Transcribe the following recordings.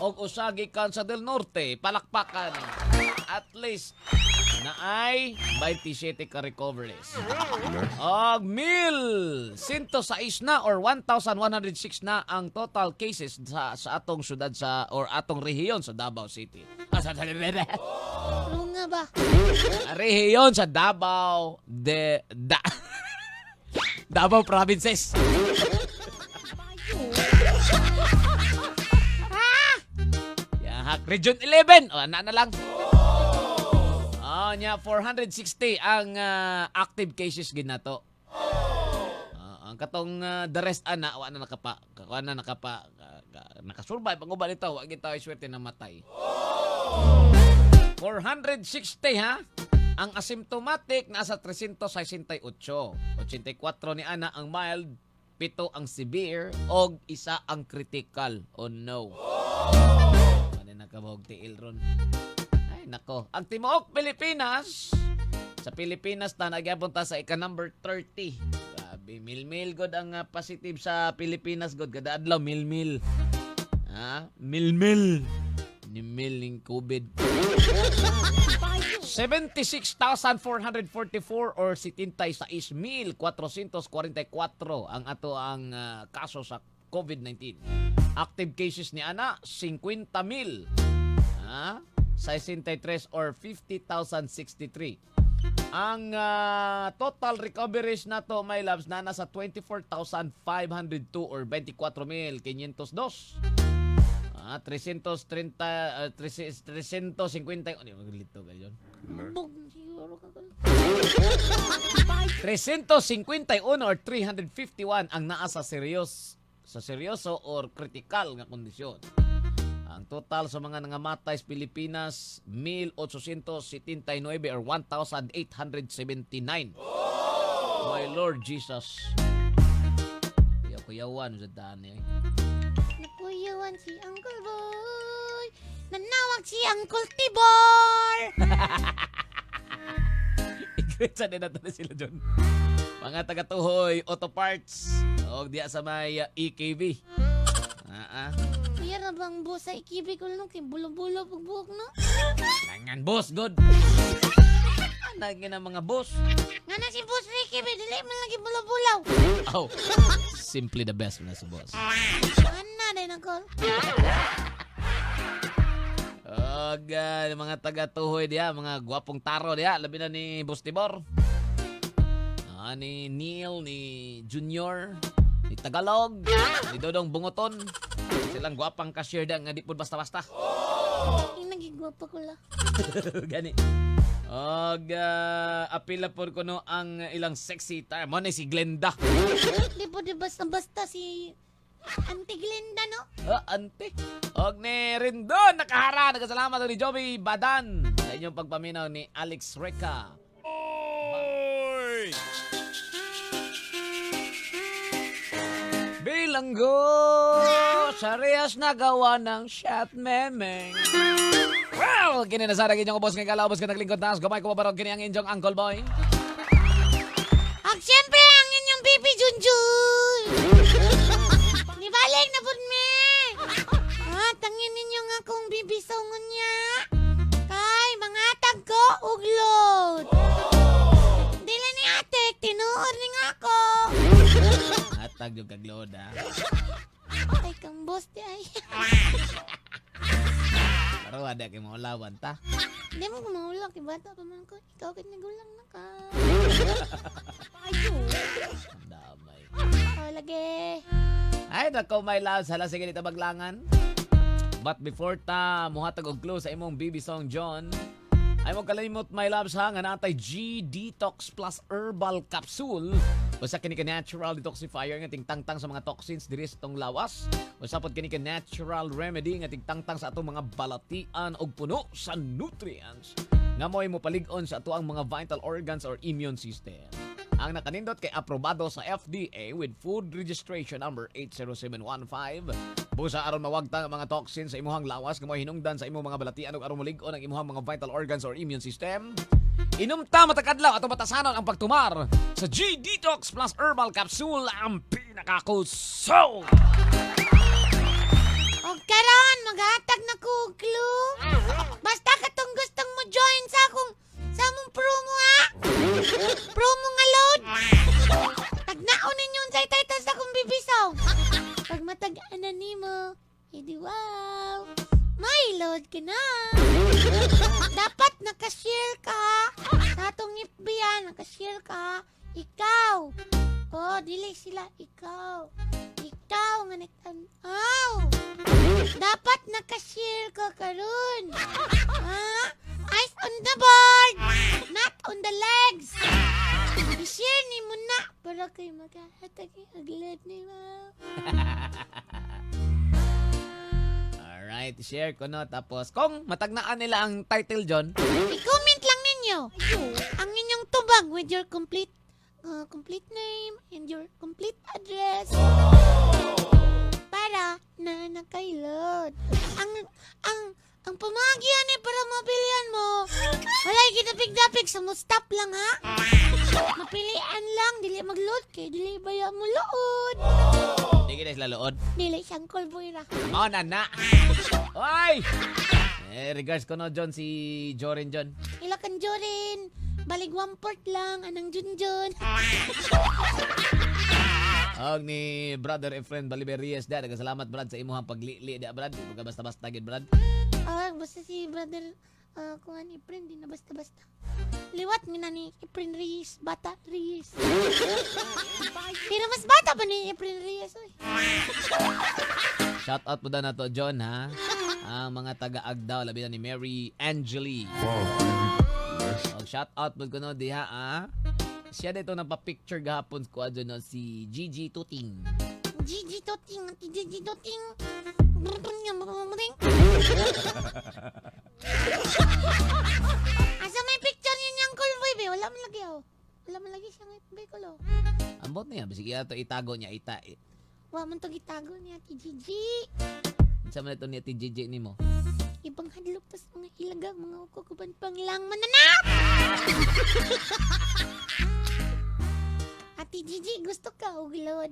Og usa gikan sa Del Norte. Palakpakan. At least naay 27 ka recoveries. Og 1,106 na or 1,106 na ang total cases sa atong syudad sa or atong rehiyon sa Davao City. Ah, Ano nga ba? rehiyon sa Davao de da Davao Provinces. Yahak. Region 11. O, ana na lang. Ah, nya 460 ang active cases gid nato. Ah, ang katong the rest ana wa na nakapa wa na nakapa nakasurvive ang uban nito, wa gid tayo swerte na matay. 460 ha. Ang asymptomatic nasa 368. 84 ni ana ang mild, 7 ang severe og 1 ang critical. Oh no. Ano nakabog tiil ron? Ay nako. Ang timuok Pilipinas, sa Pilipinas ta nagyapon ta sa ika number 30. Grabe, mil-mil god ang positive sa Pilipinas god kada adlaw mil-mil. Ha? Mil-mil. Ni mil ning COVID. 76,444 or 76,444 ang ato ang kaso sa COVID-19. Active cases ni ana 50,000. Ha? 63 or 50,063. Ang total recoveries nato, my loves, na nasa 24,502 or 24,502. Ah, 330 350, ano yung maglito ba yun? Bug siguro ka ko. 351 or 351 ang naa sa seryoso or critical nga kondisyon. Ang total sa mga nangamatay sa Pilipinas, 1,879 or 1,879. My Lord Jesus. Kuya kuyawan sa daan eh. Nakuyawan si Uncle Boy. Nanawag si Uncle Tibor. I-greet sa din nato na sila John. Mga taga-Tuhoy Auto Parts o diya sa may EKB. Ah. Kuya ra bang boss sa ikibi ko no kay bulo-bulo pagbuhok no? Langan boss, good. Naging ang mga boss. Nga na si Boss Ricky be dili man lagi bulo-bulaw. Oh, simply the best na si boss. Ana din Uncle. Og mga taga-Tuhoy diya, mga gwapong taro diya, labi na ni Boss Tibor. Ah, ni Neil, ni Junior, ni Tagalog, ni Dodong Bungoton. Silang gwapang cashier diya nga di po basta-basta. Yung nagigwapa ko la. Gani. Og apila po kuno ang ilang sexy tire. Mo ni si Glenda. Di po di basta-basta si Auntie Glinda no? Ah, ante. Og ni Rindon nakahara. Nagkasalamat ni Joey Badan sa inyong pagpaminaw ni Alex Reca. Bilanggo sa rehas na gawa ng shot memeng. Well, kini na sana inyong ubos ngayong kalaubos ka naglingkod na gamay ko mabarog kini ang inyong Uncle Boy. Ag siyempre ang inyong baby Junjun. Nibalik na pud mi. Ah, tangin ninyo nga kung bibi songon niya. Kay mangatag ko og load. Dili ni ate, tinuod ni nga ako. Atag yung kagload ha. Ay kang boss di ay. Pero ada kay maulawan ta. Hindi mo kumahulog, kay bata pa man ko. Ikaw kay nagulang na ka. Ang damay. Oh, lagi. Ay, nako my loves. Hala, sige dito maglangan. But before ta muhatag og clue sa imong BB song John, ay mo kalimot my loves ha nga natay G Detox Plus Herbal Capsule. Usa kini ka natural detoxifier nga tingtangtang sa mga toxins diri sa atong lawas. Usa pod kini ka natural remedy nga tingtangtang sa atong mga balatian og puno sa nutrients nga mo'y mopalig-on sa atoang mga vital organs or immune system. Ang nakanindot kay aprobado sa FDA with food registration number 80715. Busa aron mawagtang ang mga toxins sa imuhang lawas nga mo'y hinungdan sa imong mga balatian ug aron molig-on ang imuhang mga vital organs or immune system. Inom ta matag adlaw atong batasanon ang pagtumar sa G Detox Plus Herbal Capsule, ang pinakakusog. Og Og karon maghatag na ko og clue. Basta katong gustong mo join sa among promo ha. Promo nga load. Tagnaon ninyo unsay title sa akong BB song. Pag matag-anan nimo, edi wow. May load ka na. Dapat nakashare ka sa atong FB ha, nakashare ka. Ikaw. Oh, dili sila, ikaw. Ikaw nga nagtan-aw. Dapat nakashare ka karon. Ha? Eyes on the board, not on the legs. I-share ni mo na para kay maghahatag og load ni mo. Alright, share ko no. Tapos, kung matagnaan nila ang title, John, I-comment lang ninyo ang inyong tubag with your complete name and your complete address para na naka-load. Ang pamagian ni para mapilian mo. Wala gidapig-dapig sa mo stop lang ha. Mapilian lang dili mag-load kay dili baya mo load. Di kita sila lood. Dili siyang callboy ra. Mao na na. Oy! Eh, regards ko no, John, si Jorin John. Ila kan Jorin. Balig one port lang anang Junjun. Og ni brother Efren Baliber Reyes da, salamat Brad sa imuhang paglili da, Brad. Di ka basta-basta gid, Brad. Ah, basta si brother kuan Efren di na basta-basta. Liwat nga na ni Efren Reyes, bata Reyes. Pero mas bata pa ni Efren Reyes, oy. Shout out po da na to, John, ha. Ang mga taga Agdao, labi na ni Mary Angeli. Og shout out po ko no diha ah. Siya dito nagpa-picture gahapon ko adyo no si Gigi Tuting. Gigi Toting, Ate Gigi Toting. Asa may picture yun niyang callboy, be? Wala man lagi, oh. Wala man lagi siyang FB ko, lo. Ambot niya bisig iya to itago niya ita. Wa man to gitago ni Ate Gigi. Unsa man ito ni Ate Gigi nimo? Ibang hadlok tas mga ilaga, mga ukukuban pang lang mananap! Ate Gigi, gusto ka og load?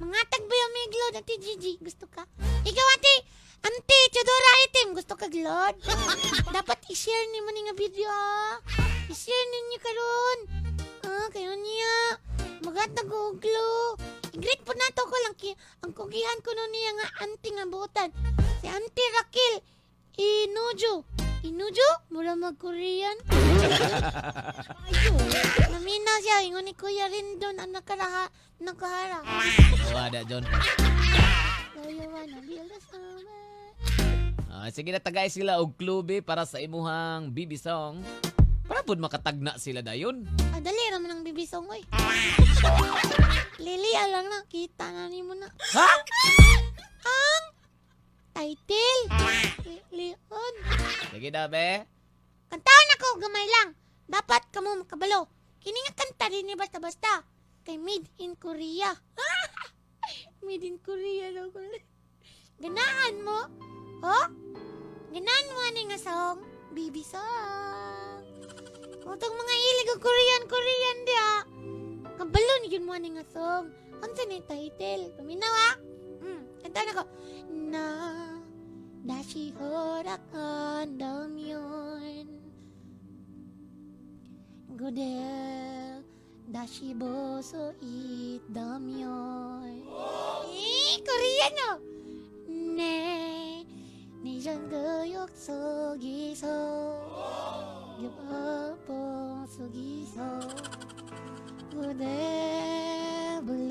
Mga tagbayo may load, Ate Gigi, gusto ka? Ikaw, Ate, Ante, Teodora Item, gusto ka load? Dapat i-share ni mo ni nga video, ah. I-share ninyo karon. Ah, kayo niya. Magatag og glow. I-greet po nato ko lang ki ang kugihan ko no niya nga auntie nga buotan. Si Auntie Raquel Inujo. Inujo? Mura mag-Korean. Naminaw siya. Ingon ni Kuya rin doon ang nakaraha, nakahara. Wa da, John. Do you wanna build a snowman? Ah, sige na, tagay sila og clue para sa imuhang BB song. Para pud makatagna sila dayon. Ah, dali raman ang BB song, oy. Lili, alang na. Kita na ni mo na. Ha? Ang title. Leon. Sige na, be. Kantahan ako, gamay lang. Dapat kamo makabalo. Kini nga kanta din ni basta-basta. Kay Made in Korea. Made in Korea daw ko. Ganaan mo? Oh? Ganaan mo ani nga song? BB song. Kung itong mga ilig og Korean, Korean diha. Kabalo ni yun mo ani nga song. Unsa ni title? Paminaw ha? Kantahan ako. Na 다시 허락한다면 그댈 다시 볼 수 있다면. Eh, Koreano! 네, 네 전구역 속에서 여보 속에서 그대 불러.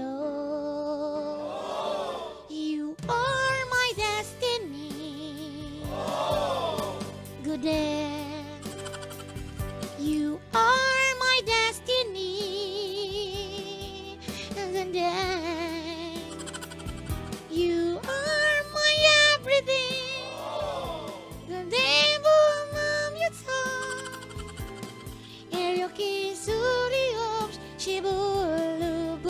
You are my destiny. 그대. You are my destiny. 그대. You are my everything. 그대 몸하면서 이렇게 소리 없이 불러봅니다.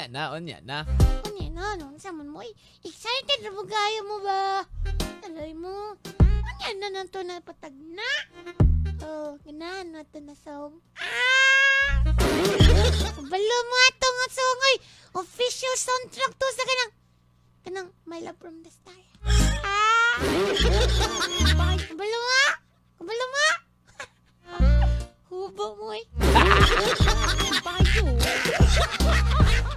na, unya na. Unya na, no, sa man mo, eh. Excited na ba kayo mo ba? Alay mo. Unya na na to na patag na. Oh, ganahan na to na song. Ah! Balo mo ato nga song, oy. Official soundtrack to sa kanang My Love from the Star. Ah! Balo nga! Balo mo! Hubo mo eh.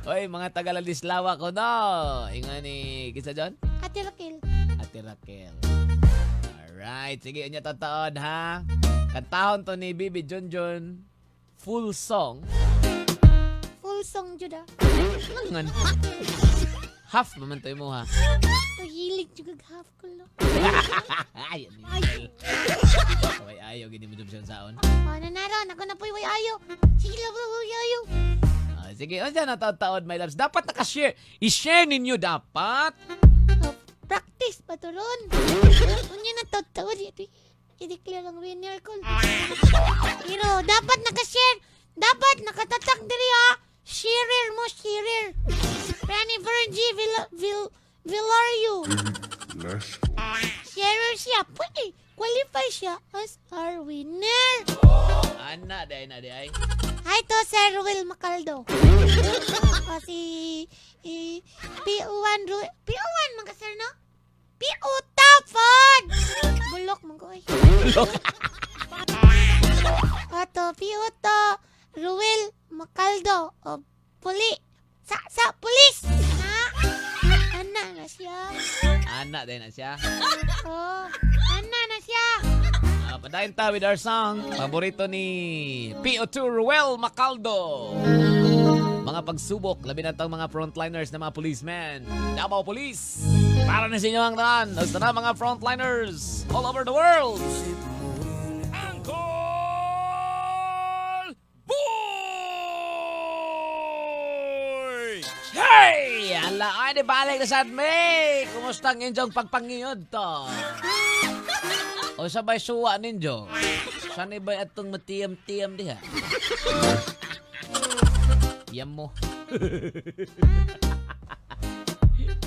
Oy, mga taga-Ladislawa ko no. Inga ni kinsa John? Ate Raquel. Ate Raquel. Alright, sige, unya tataon ha. Kantahon to ni Bibi Junjun. Full song. Full song jud ah. Ngan. Half man to mo ha. Kahilig jud kag half ko lo. Ay, ano. Ay, ayaw gini mo dyan saon. Oh, nanaron ako na po'y way ayo. Sige lang way ayo. Ah, sige, unsa na taon, my loves. Dapat naka-share. I-share ninyo dapat. Oh, practice pa to ron. Unya na taon ito. I-declare ang winner ko. Pero dapat naka-share. Dapat nakatatak diri ha. Sharer mo, sharer. Franny Virgie Villario. Sharer siya. Pwede. Qualify siya as our winner. Ana, day na day. Hi to Sir Will Macaldo. O si eh, PO1 PO1 man ka sir no? PO Tapon! Bulok man ko ay. Ato PO to Ruel Macaldo o puli sa pulis na ana na siya. Ana, day na siya. Oh, ana na siya. Ah, padayon ta with our song. Paborito ni PO2 Ruel Macaldo. Mga pagsubok, labi na tong mga frontliners na mga policemen. Davao Police! Para na sa inyo ang tanan. Ang tanan mga frontliners all over the world. Uncle Boy! Hey! Ala, ay, di balik na sad me! Kumusta ang inyong pagpangiyod to? O sabay suwa ninyo? Saan iba'y atong matiyam-tiyam diha? Yam mo.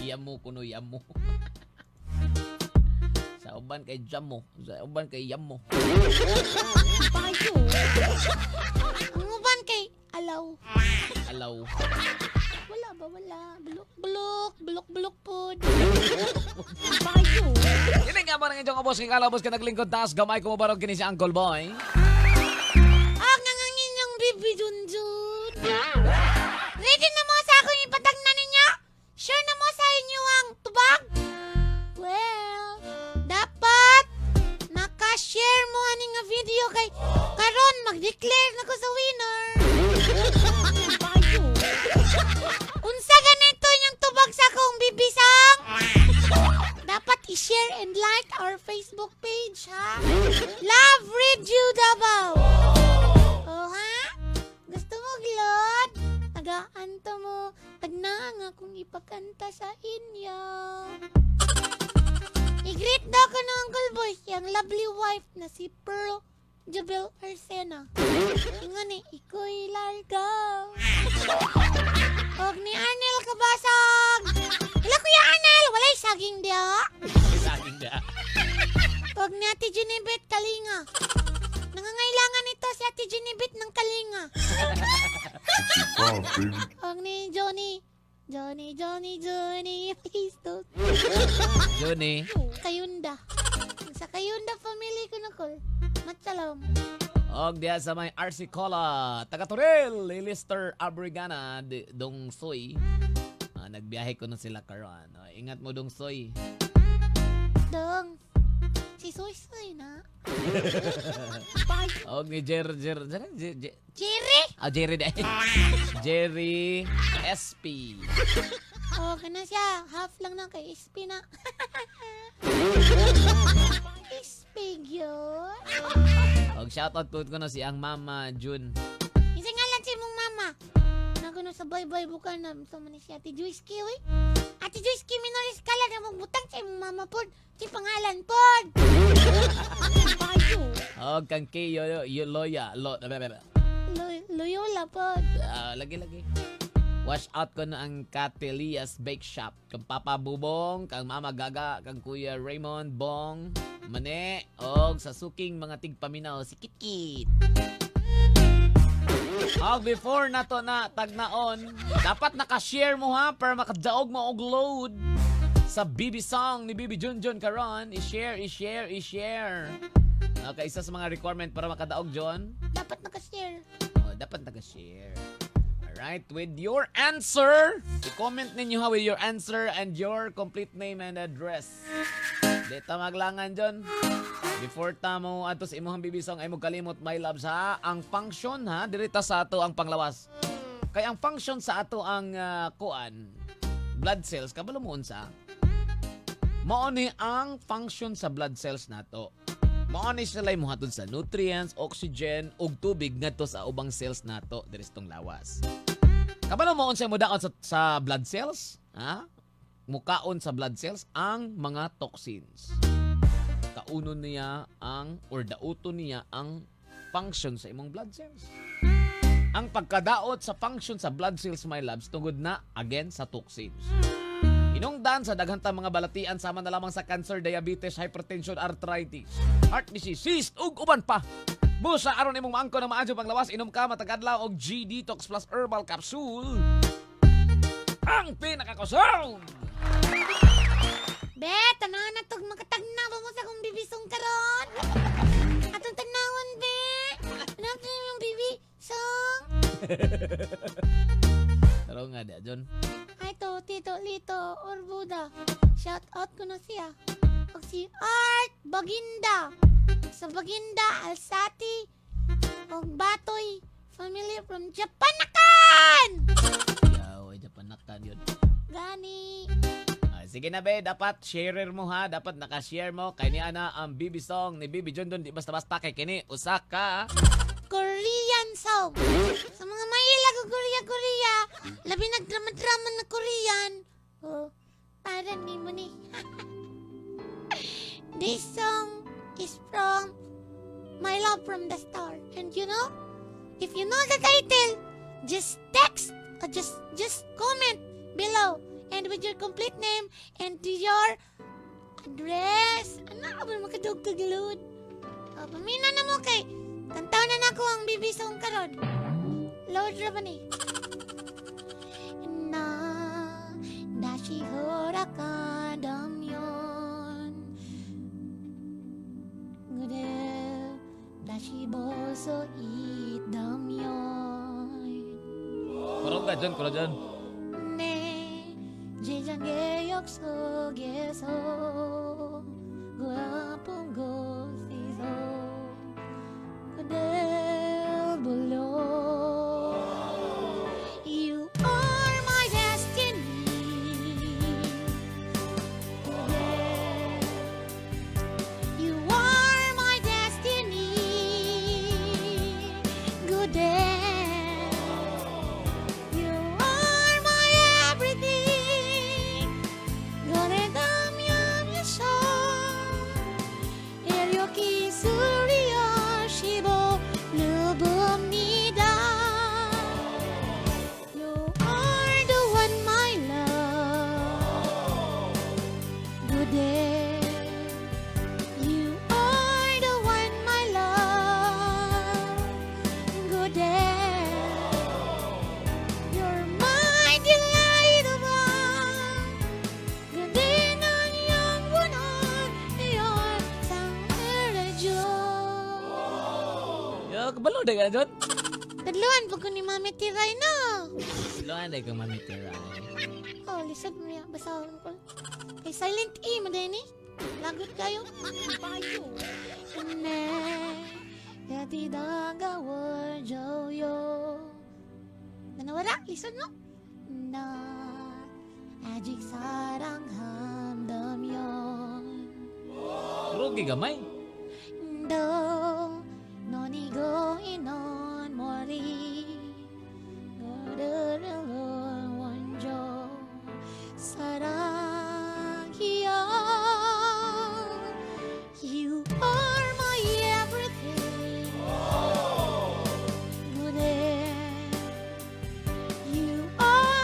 Yam mo kuno yam mo. Sa uban kay jam mo. Sa uban kay yam mo. Ang uban kay alaw. Alaw. Wala ba wala? Bulok bulok bulok bulok pod. Kini nga mo ng inyong ubos kay kalabos ka naglingkod taas gamay kumubarog kini si Uncle Boy. Ang ang inyong bibi Junjun. Ready na mo sa akong ipatagna ninyo? Sure na mo sa inyo ang tubag? Well, dapat naka-share mo ani nga video kay karon mag-declare na ko sa winner. Unsa ganito yung tubag sa akong bibisang? Dapat i-share and like our Facebook page, ha? Love Radio Davao. Oh, ha? Gusto mo, Glod? Tagaanta mo. Tagnaa nga kung ipakanta sa inyo. I-greet daw ko ng Uncle Boy, yung lovely wife na si Pearl Jubel Arsena. Ingon eh, iko'y largo. Og ni Arnel Kabasag. Ila Kuya Arnel, walay saging diha. Saging da. Og ni Ate Junibet Kalinga. Nangangailangan ito si Ate Junibet ng Kalinga. Og ni Johnny. Johnny, Johnny, Johnny, please don't. Johnny. Kayunda. Sa Kayunda family ko na kol. Matsalam. Og diha sa may RC Cola, taga Toril, Lister Abrigana, Dong Soy. Ah, nagbiyahe ko na sila karon. Oh, ingat mo Dong Soy. Dong. Si Soy Soy na. Og ni Jer Jer Jer, Jer, Jer Jerry! ah, Jerry di. Jerry SP. Oh, kana siya. Half lang na kay SP na. SP yun. Og shoutout po ko na si ang Mama June. Isa nga lang si mong mama. Naguno sa bye-bye bukan na. So man si Ate Joyce K, uy. Ate Joyce K, minoris ka lang. Mong butang sa imong mama pod. Si pangalan pod. Og kang K yo, yo, Loya lo Loyola pod. Ah, lagi lagi. Watch out ko na ang Catelias Bake Shop. Kang Papa Bubong, kang Mama Gaga, kang Kuya Raymond Bong, Mane, og sa suking mga tigpaminaw, si Kitkit. Oh, before na to na tagnaon, dapat naka-share mo ha para makadaog mo og load sa BB song ni BB Junjun karon. I-share, i-share, i-share. Okay, isa sa mga requirement para makadaog, John. Dapat naka-share. Oh, dapat naka-share. Alright, with your answer, i-comment ninyo ha with your answer and your complete name and address. Di ta maglangan, John. Before ta mo ato sa imong BB song ay mo kalimot, my loves, ha. Ang function ha, diri ta sa ato ang panglawas. Kay ang function sa ato ang kuan, blood cells, kabalo mo unsa? Mao ni ang function sa blood cells nato. Mao ni sila mohatod sa nutrients, oxygen ug tubig ngadto sa ubang cells nato diri sa tong lawas. Kabalo mo unsay modaot sa blood cells? Ha? Mukaon sa blood cells ang mga toxins. Kaunon niya ang or dauton niya ang function sa imong blood cells. Ang pagkadaot sa function sa blood cells, my loves, tungod na again sa toxins. Hinungdan sa daghan ta mga balatian sama na lamang sa cancer, diabetes, hypertension, arthritis, heart disease, cyst ug uban pa. Busa aron imong maangko ng maadyo panglawas, inom ka matag adlaw og G Detox Plus Herbal Capsule. Ang pinakakusog! Be, tanawan na tog makatagna ba mo sa akong BB song karon? Atong tanawon, be. Ano ang imong BB song? Taro nga di, John. Ay to, Tito Lito Orbuda. Shout out ko na siya. Og si Art Baginda. Sa Baginda, Alsati. Og Batoy. Family from Japanakan! Yaw, ay Japanakan yun. Gani. Ah, sige na be, dapat sharer mo ha, dapat naka-share mo kay niya na ang BB song ni BB John, di basta-basta kay kini usa ka Korean song. Sa mga mahilig og Korea Korea, labi nagdrama-drama na Korean. Oh, para ni mo ni. This song is from My Love from the Star. And if you know the title, just text or just comment below and with your complete name and your address. Ano ka ba makadaog kag load? Oh, pamina na mo kay kantaw na nako ang BB song karon. Load ra ba ni? 나 다시 허락한다면 그대 다시 볼 수 있다면 Kurog ka, John, kurog, John. 내 지장 기억 속에서 그 아픈 곳에서 그댈 불러. You are my destiny. 그대. You are my destiny. 그대. You are my everything. 그대라면 인류 기술이여 시보르봅니다. You are the one, my love. 그대. You are the one, my love. 그대. You're my delight above. 그대 난 영원한 열 상을 해줘. Yo, kabalo di ka, John. Kadluan po ko ni Mami Tiray no. Luan di ka Mami Tiray. Oh, lisod mo niya. Basahon ko. Kay silent E mo din eh. Lagot kayo. 네, 다가와줘요. Nanawala? Lisod no? 나 아직 사랑한다면 Rugi gamay. 너 눈이 고이는 머리 그대를 원조 사랑이야. You are my everything. 그대. You are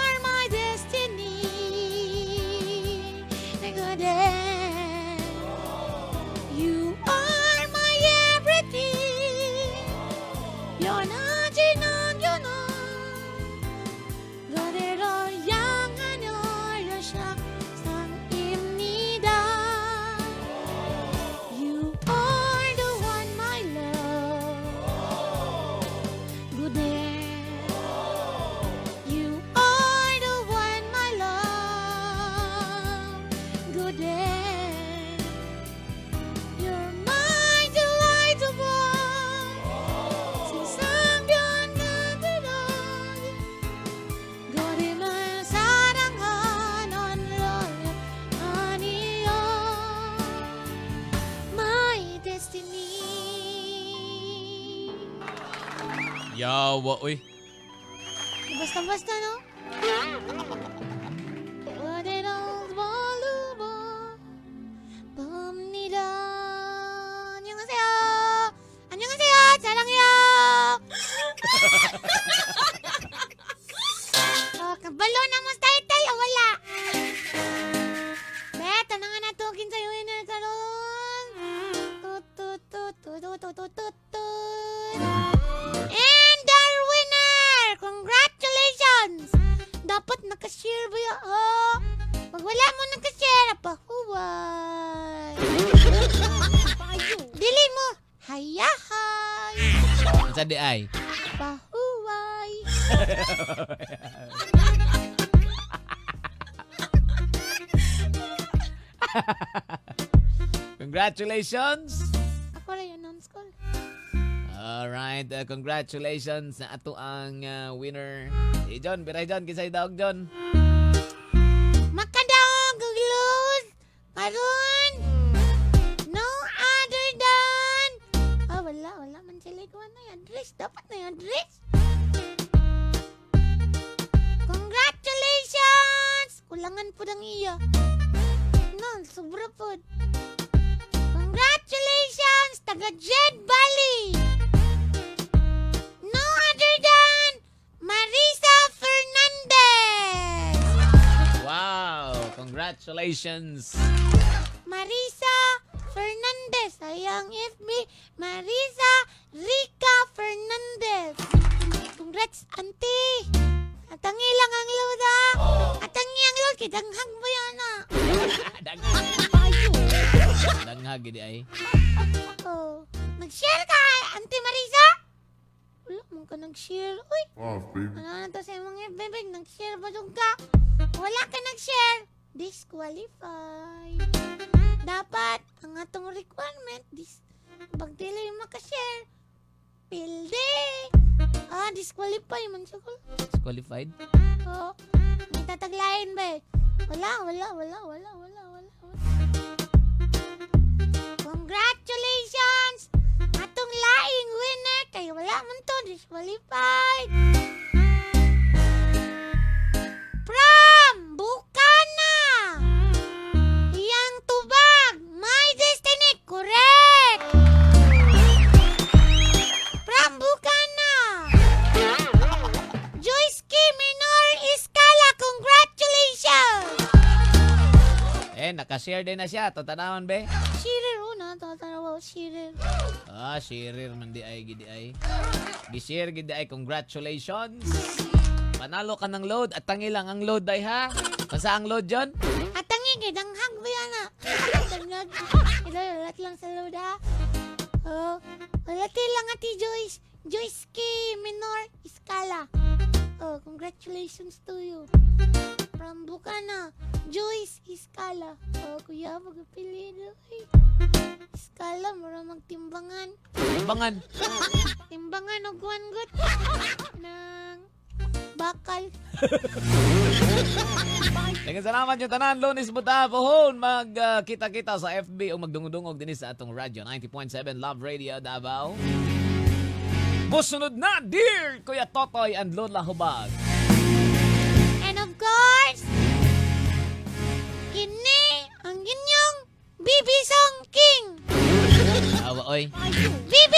destiny. Yawa, uy. Basta-basta, no? But it all 봅니다. 안녕하세요. 안녕하세요. 사랑해요. Oh, kabalo na mo sa title o wala? Bet, ano nga nato kinsay winner karon? Tut tut tut tut tut tut tut tut. And our winner! Congratulations! Dapat nakashare ba yun? Oh, pag wala mo nakashare, pahuway. Dili mo, hayahay. Unsa di ay? Pahuway. Congratulations! Ako rin yung non-school. Alright, congratulations sa ato ang winner. Si John, biray John, kinsay daog, John. Makadaog og load karon. No other than, ah, wala, wala man sila kuha na yung address. Dapat na yung address. Congratulations! Kulangan po ng iya. No, sobra po. Congratulations! Taga Jed Valley! No other than Marisa Fernandez! Wow! Congratulations! Marisa Fernandez. Sayang FB, Marisa Rica Fernandez. Congrats, auntie. Atangi lang ang load, ha. Atangi ang load. Kidanghag mo yan, ha. Danghag. Danghag gidi ay. Oh. Nag-share ka, Auntie Marisa? Wala mo ka nag-share. Uy, Off, baby. ano na to sa imong FB, babe? Nag-share ba dun ka? Wala ka nag-share. Disqualify. Dapat, ang atong requirement, pag dili makashare, pilde. Ah, disqualify man siya ko. Disqualified? Oh, may tataglain ba eh? Wala, wala, wala, wala, wala, wala. Wala. Congratulations! Atong laing winner kay wala man to, disqualified. From Bukana! Iyang tubag, My Destiny, correct! From Bukana! Joyce K. Minor Escala, congratulations! Eh, nakashare din na siya. Tatanawan be. Shirer, una, tatanawa, shirer. Ah, sharer man di ay gidi ay. Gi-share gidi ay, congratulations. Panalo ka ng load at tangi lang ang load ay ha. Masa ang load, John? At ang igid, ang hag ba yan ah? Danghag. Ito, ulat lang sa load ha. Oh, ulat lang ati Joyce. Joyce K. Minor Escala. Oh, congratulations to you. From Bukana, Joyce Escala. Oh, kuya, pagpili. Ay. Escala, mura magtimbangan. Timbangan. Timbangan og kuan gut ng bakal. Daghang salamat yung tanan. Lunes buta pohon magkita-kita sa FB o magdungog-dungog dinhi sa atong radyo 90.7 Love Radio Davao. Musunod na, dear Kuya Totoy and Lola Hubag. And of course, kini ang inyong BB Song King. Awa oy. BB